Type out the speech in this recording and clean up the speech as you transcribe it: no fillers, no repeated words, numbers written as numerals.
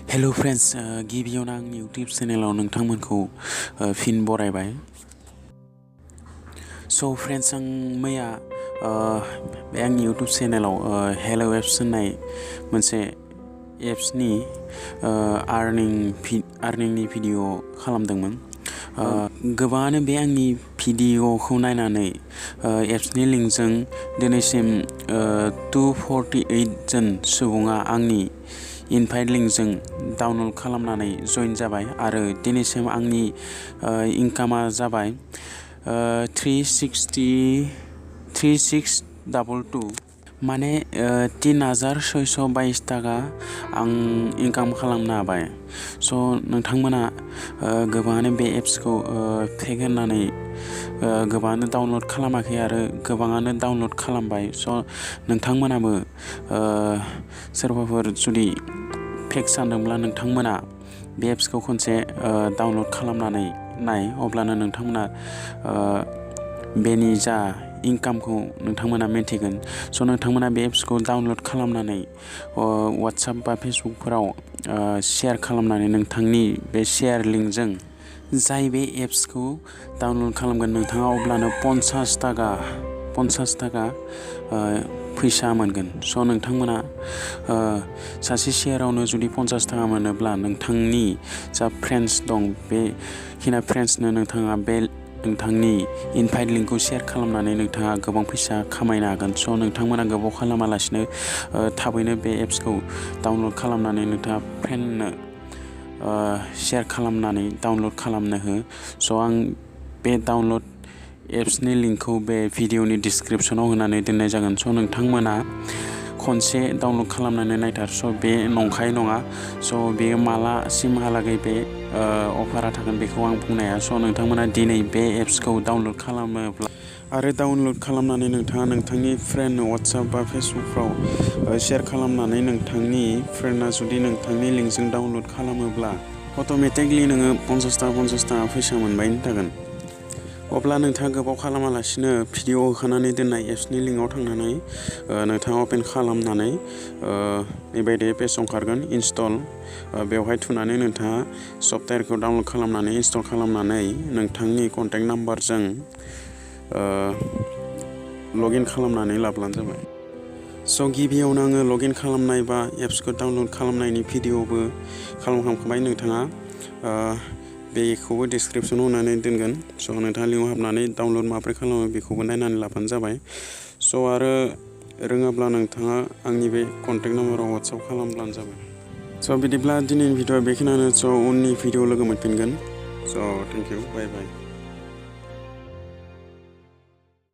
Hello friends गिबियावनो आंनि YouTube चेनेलाव नोंथांमोनखौ फिन बरायबाय। स' फ्रेंड्स आं मैया बे आंनि इउटिउब चेनेलाव हेलो एप्स होननाय मोनसे एप्सनि आर्निंनि भिडिअ खालामदोंमोन। गोबाङानो बे आंनि भिडिअखौ नायनानै एप्सनि लिंकजों दिनैसिम 248 जन सुबुङा आंनि इनभाइट लिंकजों डाउनलड खालामनानै जइन जाबाय आरो दिनैसिम आंनि इनकामा जाबाय 3622 माने 3622 थाखा आं इनकाम खालामनो हाबाय। स' नोंथांमोना गोबाङानो बे एप्सखौ फेक होननानै गोबाङानो डाउनलड खालामाखै आरो गोबाङानो डाउनलड खालामबाय। स' नोंथांमोनाबो सोरबाफोर जुदि फेक सानदोंब्ला नोंथांमोना बे एप्सखौ खनसे डाउनलड खालामनानै नाय, अब्लानो नोंथांमोना बेनि जा इनकामखौ नोंथांमोना मिन्थिगोन। स' नोंथांमोना बे एप्सखौ डाउनलड खालामनानै वाट्सएप बा फेसबुकफोराव शेयार खालामनानै नोंथांनि बे शेयार लिंकजों जाय बे एप्सखौ डाउनलड खालामगोन नोंथाङा अब्लानो 50 थाखा फैसा मोनगोन। स' नोंथांमोना सासे शेयारावनो जुदि 50 थाखा मोनोब्ला नोंथांनि जा फ्रेन्ड्स दं बेखिना फ्रेन्ड्सनो नोंथाङा बे नोंथांनि इनभाइट लिंकखौ शेयार खालामनानै नोंथाङा गोबां फैसा खामायनो हागोन। स' नोंथांमोना गोबाव खालामालासिनो थाबैनो बे एप्सखौ डाउनलड खालामनानै नोंथाङा फ्रेन्डनो शेयार खालामनानै डाउनलड खालामनो हो। स' आं बे डाउनलड एप्सनि लिंकखौ बे भिडिअनि डिसक्रिपसनाव होनानै दोननाय जागोन। स' नोंथांमोना खनसे डाउनलड खालामनानै नायथार। स' बे नंखाय नङा। स' बेयो मालासिमहालागै बे अफारा थागोन बेखौ आं बुंनो हाया। स' नोंथांमोना दिनै बे एप्सखौ डाउनलड खालामोब्ला आरो डाउनलड खालामनानै नोंथाङा नोंथांनि फ्रेन्ड वाट्सएप बा फेसबुकफ्राव शेयार खालामनानै नोंथांनि फ्रेन्डआ जुदि नोंथांनि लिंकजों डाउनलड खालामोब्ला अट'मेटिकलि नोङो 50 थाखा फैसा मोनबायनो थागोन। अब्ला नोंथाङा गोबाव खालामालासिनो भिडिअ होखानानै दोननाय एप्सनि लिंकआव थांनानै नोंथाङा अपेन खालामनानै बेबायदि पेज ओंखारगोन इनस्टल, बेवहाय थुनानै नोंथाङा सफ्टवेयारखौ डाउनलड खालामनानै इनस्टल खालामनानै नोंथांनि कन्टेक्ट नाम्बारजों लगइन खालामनानै लाब्लानो जाबाय। स' गिबियावनो आङो लगइन खालामनाय बा एप्सखौ डाउनलड खालामनायनि भिडिअबो खालामखांबाय। नोंथाङा बेखौबो डिसक्रिपसनाव होनानै दोनगोन। स' नोंथाङा लिंकआव हाबनानै डाउनलड माबोरै खालामो बेखौबो नायनानै लाबानो जाबाय। स' आरो रोङाब्ला नोंथाङा आंनि बे कन्टेक्ट नाम्बाराव वाट्सएप खालामब्लानो जाबाय। स' बिदिब्ला दिनैनि भिडिअआ बेखिनियानो। स' उननि भिडिअ लोगो मोनफिनगोन। स' थेंक इउ, बाय बाय।